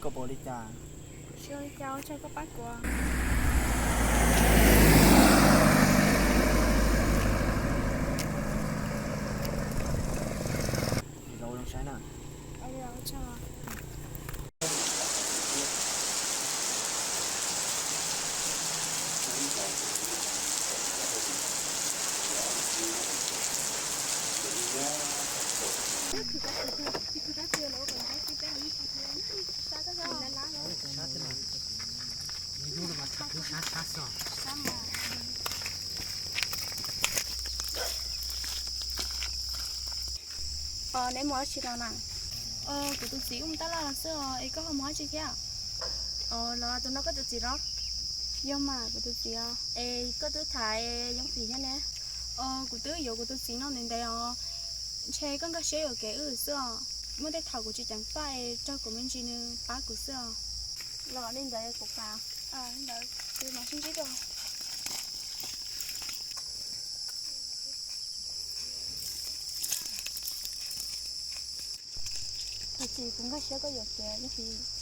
Koj puas ua li cas? Tsis ua li cas, ua tsaug koj pab kuv. Saib na. Neb mus dab tsi no na? Kuv tus txiv wb mus taj laj los xwb os, es koj ho mus dab tsi thiab? Los tus no koj tus txiv los? Yog mas, kuv tus txiv os. Es koj twb tham Yoov Fim thiab ne? Kuv twb yuav kuv tus txiv no ntev ntev os. Ntshe koj nkag siab yuam kev wb xwb os. Muaj tej thaum kuv tsis ceev faj es raug kuv me ntsis nws pab kuv xwb os. Los li ntawd kuv kam. Li ntawd ces mam sib ntsib dua. Thaum chiv kuv nkag siab koj yuam kev, Yoov Fim.